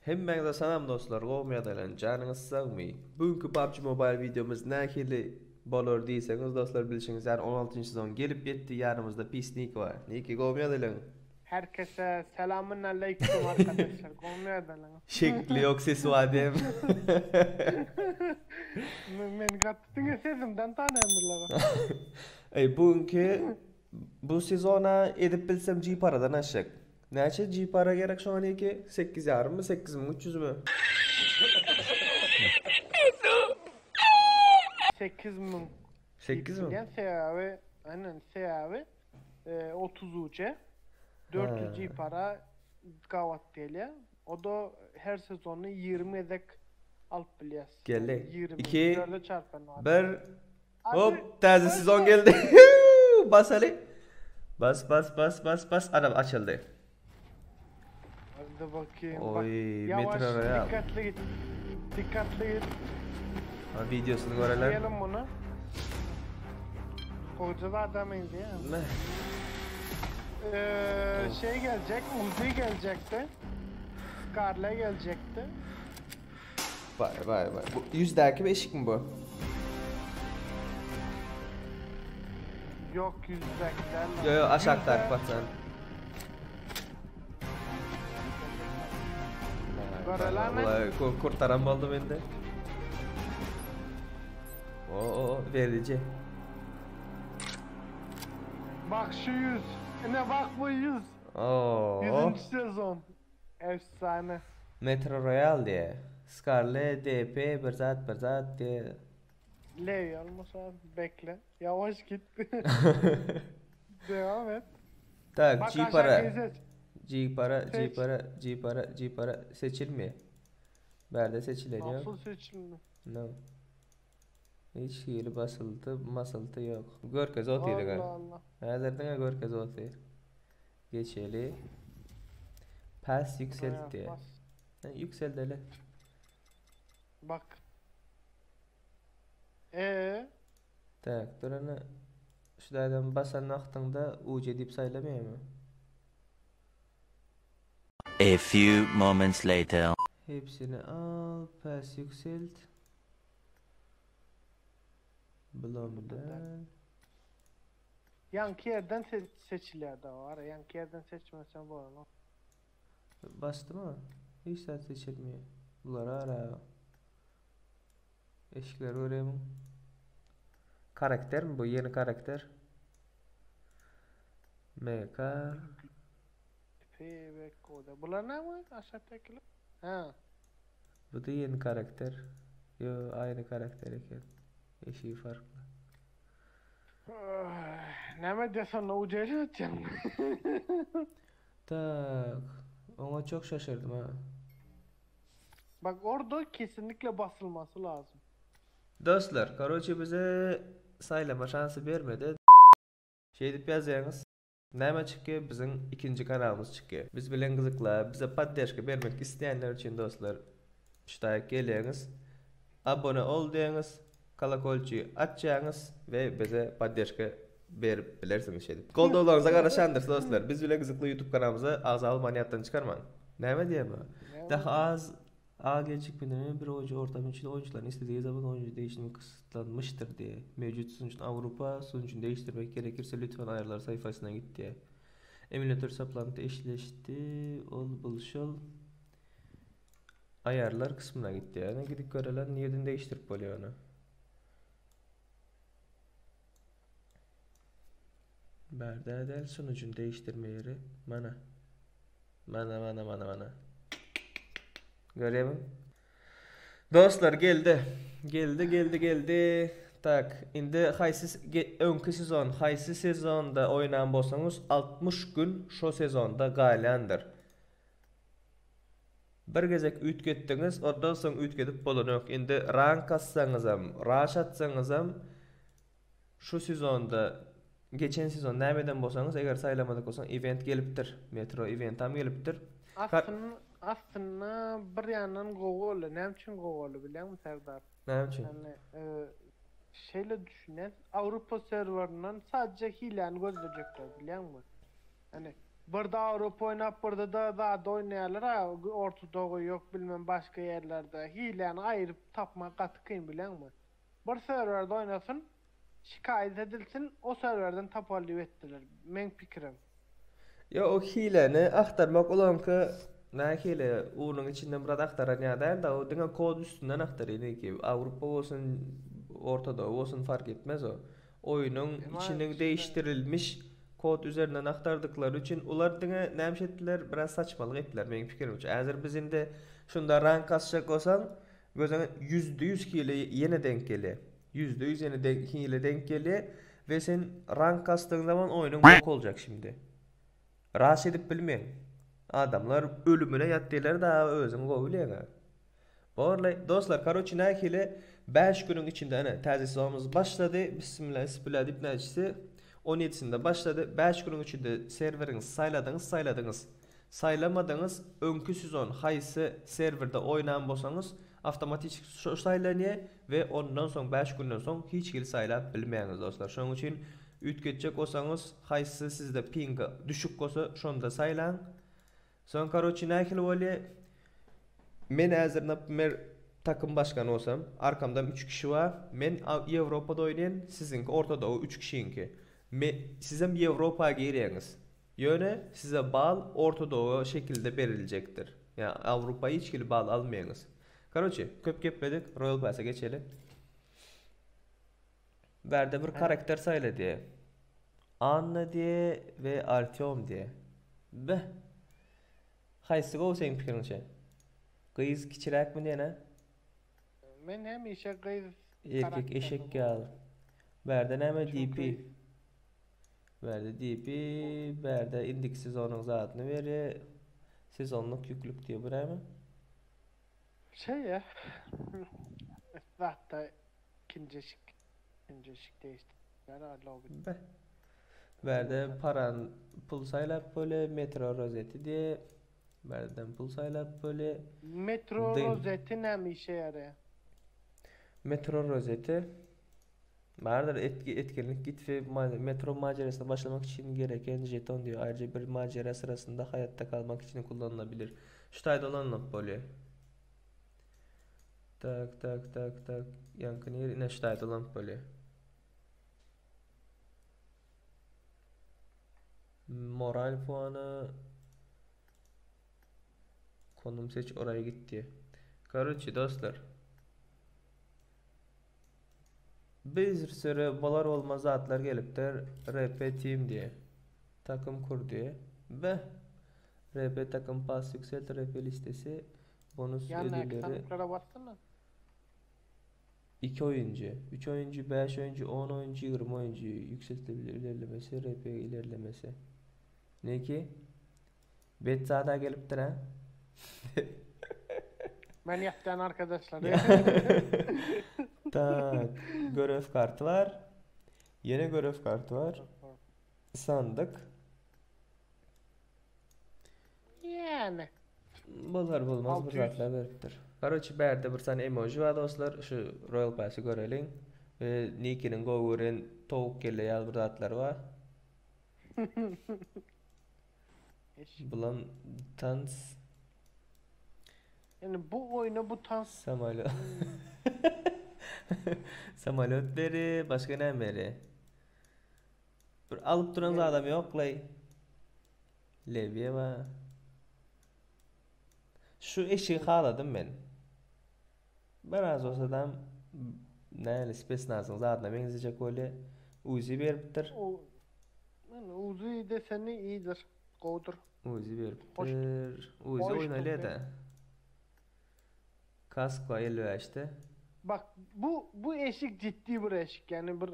Hemmäňize salam dostlar, gowmy ýagdaýlaryň, janyňyz sagmy? Bu günki PUBG Mobile wideomyz nähili bolar diýseňiz dostlar bilşiňiz ýaly 16-njy sezon gelip ýetdi, ýanymyzda Pisnik bar. Niki gowmy ýagdaýlaryň? Herkese selamün aleyküm arkadaşlar. Gowmy ýagdaýlaryňyz? Şekli ýok sesi bar diýem. Men gaty diňe sesimden tanaýandyrlar. Eý bu günki bu sezona edip bilsem G paradan aşjak. Näçe G para gerek şoňa niki? Sekiz ýarymmy, 8300 mi? 8000. 8000? Bilýän sebäbi, aýnan sebäbi 30 uç 400 G para gabat gelýär. O da her sezony 20 gezek alyp bilýäs. Geldi. 20. 2 4'e çarpan var. 1 Hadi. Hop täze sezon geldi. Bas Ali. Bas bas bas bas bas. Anam açyldy. Hadi bakayım. Oy, Bak, yavaş, Metro Royal. dikkatli git. Dikkatli git. Ha, videosunu görelim. Yiyelim bunu. Koca da adam indi ya. Meh. Şey gelecek, Uzi gelecekti. Scarlet gelecekti. Vay vay vay. Bu yüzdeki bir eşik mi bu? Yok yüzdekler. Yo yo aşağı taraf bak sen. Göreler mi? Vay, kurtaran oldu bende. Oo, oo, verici. Bak şu yüz. Ne bak bu yüz. Oo. Yüzüncü sezon. Efsane. Metro Royal diye. Scarlet DP bir zat bir zat diye. Levi almasa bekle. Yavaş git. Devam et. Tak Bak G para. aşağı seç. G para, G Seç. para, G para, G para seçilmiyor. Berde seçileniyor. Nasıl seçilmiyor? No. Hiç hili basıldı, masıltı yok. Görkez otuydu Allah Allah. Häzir diňe görkez oty. Geçeli. Pass yükselt diye. Bas. Ha, Yükseldeli. Bak. Ee, Tak, dur ana. Şu daýdan basan wagtyňda UC diýip saýlamaýar mı? A few moments later. Hepsini al, pass yükselt. Blomden. yankı yerden se seçiliyor da var. Yankı yerden seçmesen bu arada. Bastı mı? Hiç saat seçilmiyor. Bunları ara. Eşikleri göreyim. Karakter mi bu? Yeni karakter. MK. P ve K'da. Bunlar ne mi? Aşağıdakiler. Ha. Bu da yeni karakter. Yo aynı karakter eken. Eşiği farklı. Ne mi desen UC'li atacağım. Tak. Ona çok şaşırdım ha. Bak orada kesinlikle basılması lazım. Dostlar, karoçe bize saylama şansı vermedi. Şey dip yazaýaňyz. Näme çykýar? Biziň ikinji kanalymyz çykýar. Biz bilen gyzykla, bize poddeşka bermek isteyenler üçin dostlar, ştaýk gelýäňiz. Abone ol diýäňiz, kolokolçy açýaňyz we bize poddeşka berip bilersiňiz şey dip. Goldowlaryňyza garaşandyr dostlar. Biz bilen gyzykly YouTube kanalymyza agza olmany ýatdan çykarmaň. Näme diýem? Daha az A gecikmeleri bir oyuncu ortam içinde oyuncuların istediği zaman oyuncu değişimi kısıtlanmıştır diye. Mevcut sunucun Avrupa sunucunu değiştirmek gerekirse lütfen ayarlar sayfasına git diye. Emülatör saplantı eşleşti. Ol buluşul. Ayarlar kısmına gitti yani. Gidip görelim niyetin değiştirip oluyor onu. Berdadel sunucunu değiştirme yeri. Mana. Mana mana mana mana. Göreyim. Dostlar geldi. Geldi geldi geldi. Tak, indi haýsy öňki sezon, haýsy sezonda oýnan bolsaňyz 60 gün şo sezonda galýandyr. Bir gezek üýtgetdiňiz, ondan soň üýtgedip bolanok. Indi rank atsaňyzam, rush atsaňyzam şu sezonda geçen sezon nämeden bolsaňyz, eger saýlamadyk bolsaň event gelipdir. Metro event hem gelipdir. Aslında, aslında bir yandan gowy boldy. Näme üçin gowy boldy bilýäňmi Serdar? Näme üçin? Yani e, Şeýle düşünýän, Awrupa serwerinden sadja hiläni gözlejekler bilýäňmi? Ýani birde Awrupa oýnap birde-de zady oýnaýarlar-a Orta Dogy ýok bilmem başga ýerlerde hiläni aýyryp tapmak gaty kyn bilýäňmi? Bir serwerde oýnasyn şikaýat edilsin o serwerden tapaly diýip etdiler meň pikirim. Ýok o hiläni agtarmak olaňky nähili unuň içinden biraz agtaran ýa däl-de o diňe kod üstünden agtarýar niki Awrupa bolsun Orta Dogy bolsun fark etmez o. Oýnuň Emma içiniň şunda değiştirilmiş kod üzerinden agtardyklary üçin ular diňe näme etdiler biraz saçmalyk etdiler meň pikirimçe. Häzir biz indi şunda rank kasjak bolsaň Gözüňe 100% hile ýene denk gelýär. 100% ýene denk hile denk gelýär we sen rank kasdygyň zaman oýnuň bok boljak şimdi. Rush edip bilmeň. Adamlar ölümine ýatdylar da özüň gowy bilýäň. Borly dostlar karoçi nähili 5 günüň içinde ene täze sezonumyz başlady. Bismillah bismillah diýip näçesi 17-sinde başlady. 5 günüň içinde serweriňizi saýladyňyz saýladyňyz. Saýlamadyňyz öňki sezon haýsy serwerde oýnan bolsaňyz awtomatiçki şo saýlanýa we ondan soň 5 günden soň hiç hili saýlap bilmeýäňiz dostlar şonuň üçin üýtgetjek bolsaňyz haýsy sizde ping düşük bolsa şonda saýlaň soň karoçi nähili bolýa men häzir naprimер takym başgany bolsam arkamdam 3 kişi bar men Ýewropada oýnaýan siziňki ortada o 3 kişiňki me sizem Ýewropa girýäňiz Ýöne size bal ortadowy şekilde beriljekdir. Ýa Awrupa hiç hili bal almaýaňyz. Karoçe, köp gepledik, Royal Pass-a geçeli. Bärde bir karakter saýla diýe. Anna diýe we Artyom diýe. Beh. Haýsy gowy seň pikiriňçe? Gyz kiçiräkmi diýen-ä? Men hemişe gyz Erkek karakterini eşek gowy ýaly. Bärde näme DP? Çünki Bärde DP, bärde indiki sezonyň zadyny berýär. Sezonlyk ýüklük diýýär. Bu näme? Şeýle. Zatda ikinji eşik, ikinji eşik değiştirdiler a lobby. Beh. Bärde paran pul saýlap bolýar, metro rozeti diýýär. Bärden pul saýlap bolýar. Metro Dyn. rozeti näme işe ýaraýar? Metro rozeti. Bardyr etki etkinlik git we metro macerasyna başlamak için gereken jeton diýýär. Ayrıca bir macera sırasında hayatta kalmak için kullanılabilir. Şu taýda ulanylyp bolýar. Tak tak tak tak. Ýaňky nir ine şu taýda ulanyp bolýar. Moral puanı konum seç oraya git diýýär. Karoçi dostlar. Bir sürü bolar bolmaz zatlar gelipdir. RP Team diýe. Takym kur diýe. Beh. RP takym pas yükselt RP listesi. Bonus Ýandaky ödülleri. sandyklara bassana. 2 oyuncu, 3 oyuncu, 5 oyuncu, 10 oyuncu, 20 oyuncu yükseltilebilir ilerlemesi, RP ilerlemesi. Ne ki? Bet zada gelipdir ha. Men ýatýan arkadaşlar. Tak, görev karty var. Yine görev karty var. Sandyk. Yani. Bolar bolmaz bir 600. zatlar beripdir. Karoçi bärde bir sany emoji bar dostlar. Şu Royal Pass'y göreliň. We Niki'niň gowy gören towuk kelle ýaly bir zatlar bar. Bulam tans. Yani bu oyuna bu tans Samolyot. Samolyot beri, başga näme beri? Bir alyp duran zadam ýok lay. Levye bar. Şu eşiği haladym men. Biraz olsadam näle spesnazyň zadyna meňzejek bolýar. Uzi beripdir. o yani Uzi deseni iyidir. Gowdur. Uzi Hoş beripdir. Uzi hoş oýnalýar da. Kask var 55'te. Bak bu bu eşik ciddi bir eşik yani bir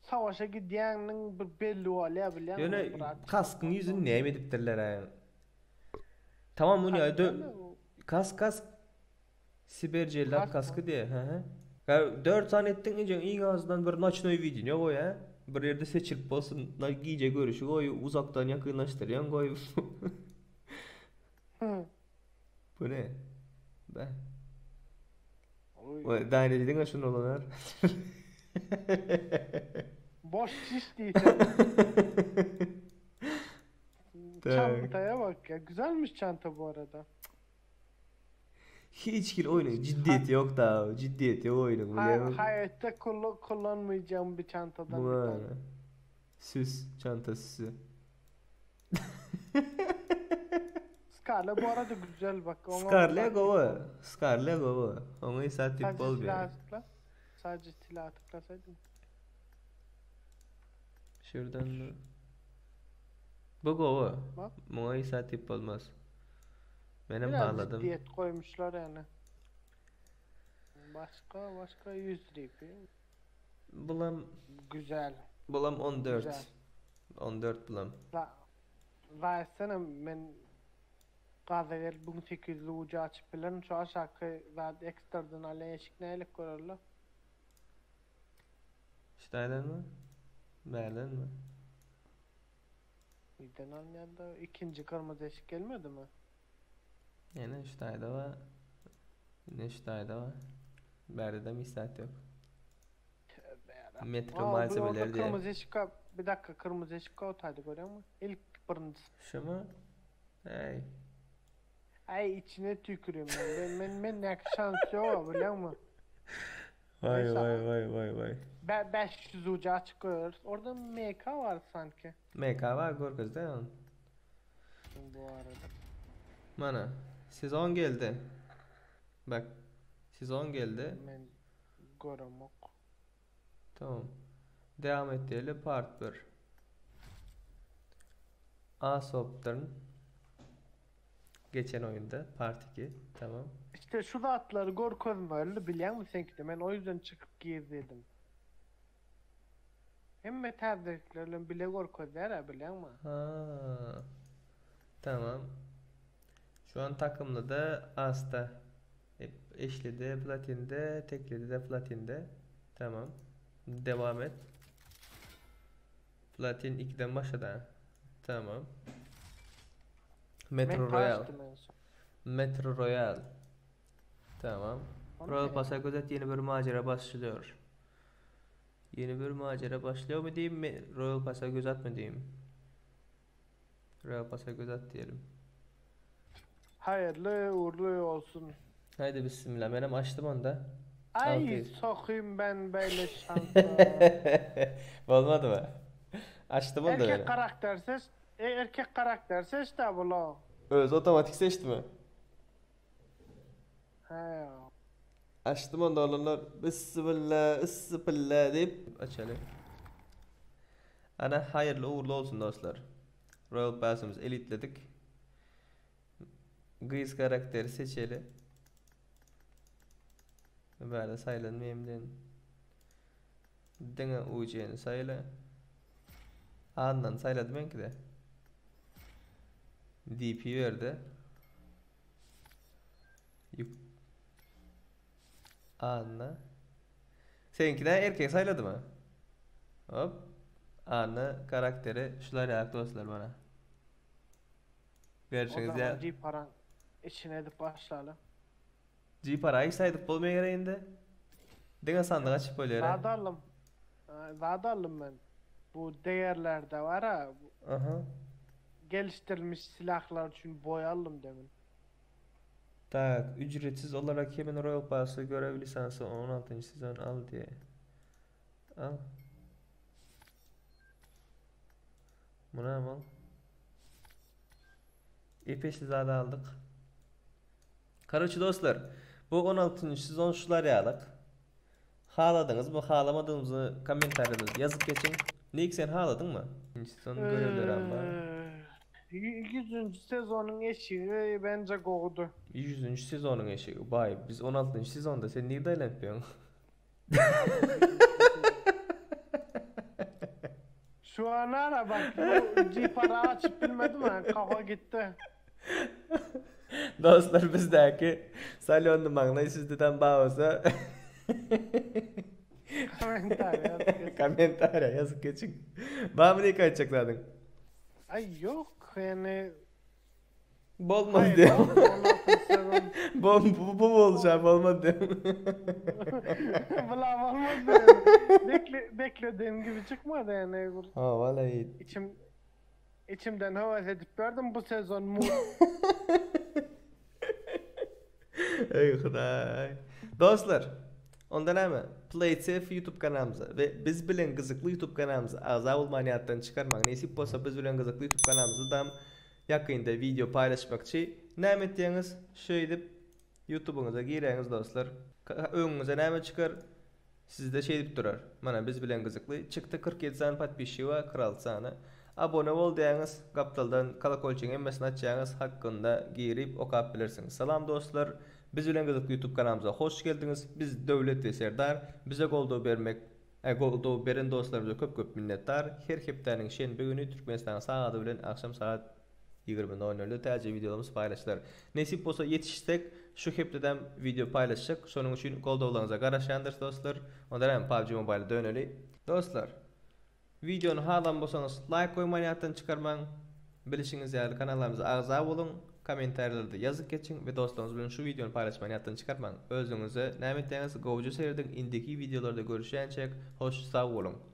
savaşa gidýäniň bir belli bolýar bilýän. Ýöne kaskyň ýüzüni näme edipdirler ha? Tamam muny aýdy. Kask kask Siber cellat Kask kasky diýe. Hı hı. Ya 4 sany etdiň ince iň azyndan bir noçnoý wideo goý ha. Bir ýerde seçilip bolsun, na gije görüşi goý, uzakdan ýakynlaşdyrýan goý. Bu ne? Be. Oy. Oý, Daýna diňe şuny ulanar. Boş çiş diýsene. Çantaya bak ya. Güzelmiş çanta bu arada. Hiç hili oýnuň jiddiýeti ýok da, jiddiýeti ýok oýnuň bilýäňmi? Haýatda kullanmaýjagym bir çantadan bir tane. Süs, çanta süsü. Scarlet bu arada güzel bak. Scarlet gowy. Scarlet gowy. Oňa isa tip bolmaýar. Sadece silaha tıklasaydın. Şuradan mı? Bu gowy. Muňa isa tip bolmaz. Menem Biraz haladym. ciddiyet koymuşlar yani. Başka başka 100 RP. Bulam Güzel. bulam 14. Güzel. 14 bulam. La, Zaýetsene men gaza gelip 1800 ucu açyp bilerin şu aşaky zat ekstradan alýan eşik nälik görerler. Ştaýdanmy? Bärdenmi? Nirden alynýanda ikinji gyrmyzy eşik gelmedi mi? Ýene şu taýda bar. Ine şu taýda bar. Bärde-de misat ýok. Tövbe yarabbim. Metro Aa, bu orada malzemeleri diýýär. kırmızı eşik bir dakika kırmızı eşik otaydy görýäňmi? İlk birinjisi. Şumy? Äý. Aý içine tüýkürýän men. Men men mendäki şans ýok bilýäňmi? Waý Neyse. waý waý waý waý. Be 500 ucu açyk göreriz. Orada MK var sanki. MK bar görkezdi ony. Bu arada. Mana sezon geldi. Bak sezon geldi. Men göremok. Tamam. Devam et diýeli part 1. Asopdyryn. Geçen oýunda part 2. Tamam. İşte şu zatlary görkezmeli bilýäňmi seňkide men o ýüzden çykyp girdim. Hemme täzelikler bilen bile görkezýär-ä bilýäňmi? Ha. Tamam. Şu an takymlyda asta. Eşlide platinde, teklide platinde. Tamam. Devam et. Platin 2-den başlady. Tamam. Metro Men Royal. taşdym en son. Metro Royal. Tamam. Onu Royal ne? Pass'a gözet yeni bir macera başlıyor. Yeni bir macera başlıyor mu diyeyim mi? Royal Pass'a göz at mı diyeyim? Royal Pass'a göz at diyelim. Hayırlı uğurlu olsun. Haydi bismillah. Menem açtım onu da. Ay 600. sokayım ben böyle şansa. Bolmady mı? Açtım onu da Erkek benim. karakter seç, e, erkek karakter seç de bula. Öz otomatik seçti mi? He ya. Açtım onu da olanlar. Bismillah, bismillah deyip açalım. Ana hayırlı uğurlu olsun dostlar. Royal Pass'ımızı elitledik. Gyz karakteri seçeli. Bärde saýlanmaýyn Diňe UC-ni saýla. Adnan saýlady meňki-de. DP berdi. Ýük. Anna. Seňki de erkek saýladymy? Hop. Anna karakteri şular ýaly dostlar bana. O Görşüňiz zaman ýaly. G paran içine edip başlaly. G para hiç saýdyp bolmaýar gerek indi. Diňe sandyk açyp bolýar. Zat aldym. Zat aldym men. Bu değerlerde var ha. Aha. Geliştirilmiş silahlar üçin boy aldym demin. Tak, ücretsiz olarak hemen Royal Pass'ı görev lisansı 16. sezon al diye. Al. Bunu al. Epesli zat aldyk. Karoçi dostlar, bu 16. sezon şular ýalyk. Haladyňyz mı, halamadyňyzmy kommentarýada ýazyp geçiň. Nick sen haladyň mı? Sezon görevleri hem bar. Ee, 100. sezonun eşiği bence gowdy. 100. sezonun eşiği. Bay, biz 16. sezonda sen nirde aýlanyp Şu an ara bak bu G para açıp bilmedim ha kafa gitti. Dostlar bizdäki Salonny maňlaý süzdüden bar bolsa Kommentariýa ýazyp geçiň. Kommentariýa ýazyp geçiň. Barmy diýip aýtjak zadyň? Ay yok yani. Bolmaz Haýyr, diýen. bolmady 16-njy sezon. Bu bu bu bolja bolmaz diýen. Bula bolmaz diýen. Bekle beklediğim gibi çykmady ýani bir Ha vallahi. içim içimden höwes edip berdim bu sezon mu. Eý Hudaý. Dostlar, onda näme? PlaySafe YouTube kanalymyza we biz bilen gyzykly YouTube kanalymyza agza bolmany ýatdan çykarmaň. Nesip bolsa biz bilen gyzykly YouTube kanalymyzda ýakynda wideo paýlaşmakçy. Näme etýäňiz? Şeýdip YouTube'yňyza giräýiňiz dostlar. Öňüňize näme çykar? Sizde şeýdip durar. Mana biz bilen gyzykly. Çykdy 47 sany podpisçigi bar, 46 sany. Abone bol diýäňiz, gapdaldan kolokolçigiň hemmesini açýaňyz, hakynda girip okap bilersiňiz. Salam dostlar. Biz bilen gyzykly YouTube kanalymyza hoş geldiňiz. Biz Döwlet we Serdar. Bize goldaw bermek goldaw beren dostlarymyza köp köp minnetdar. Her hepdäniň şenbe güni Türkmenistanyň sagady bilen agşam sagat 20 nol nolda täze wideolarymyz paýlaşylar. Nesip bolsa ýetişsek şu hepdedem wideo paýlaşjak. Şonuň üçin goldawlaryňyza garaşýandyrys dostlar. Onda näme PUBG Mobile döneli. Dostlar wideony halan bolsaňyz laýk goýmany ýatdan çykarmaň. Bilişiňiz ýaly kanallarymyza agza boluň. Kommentariýalarda ýazyp geçiň we dostlaryňyz bilen şu wideony paýlaşmany ýatdan çykarmaň. Özüňize näme etýäňiz gowja serediň indiki wideolarda görüşýänçäk hoş sag boluň.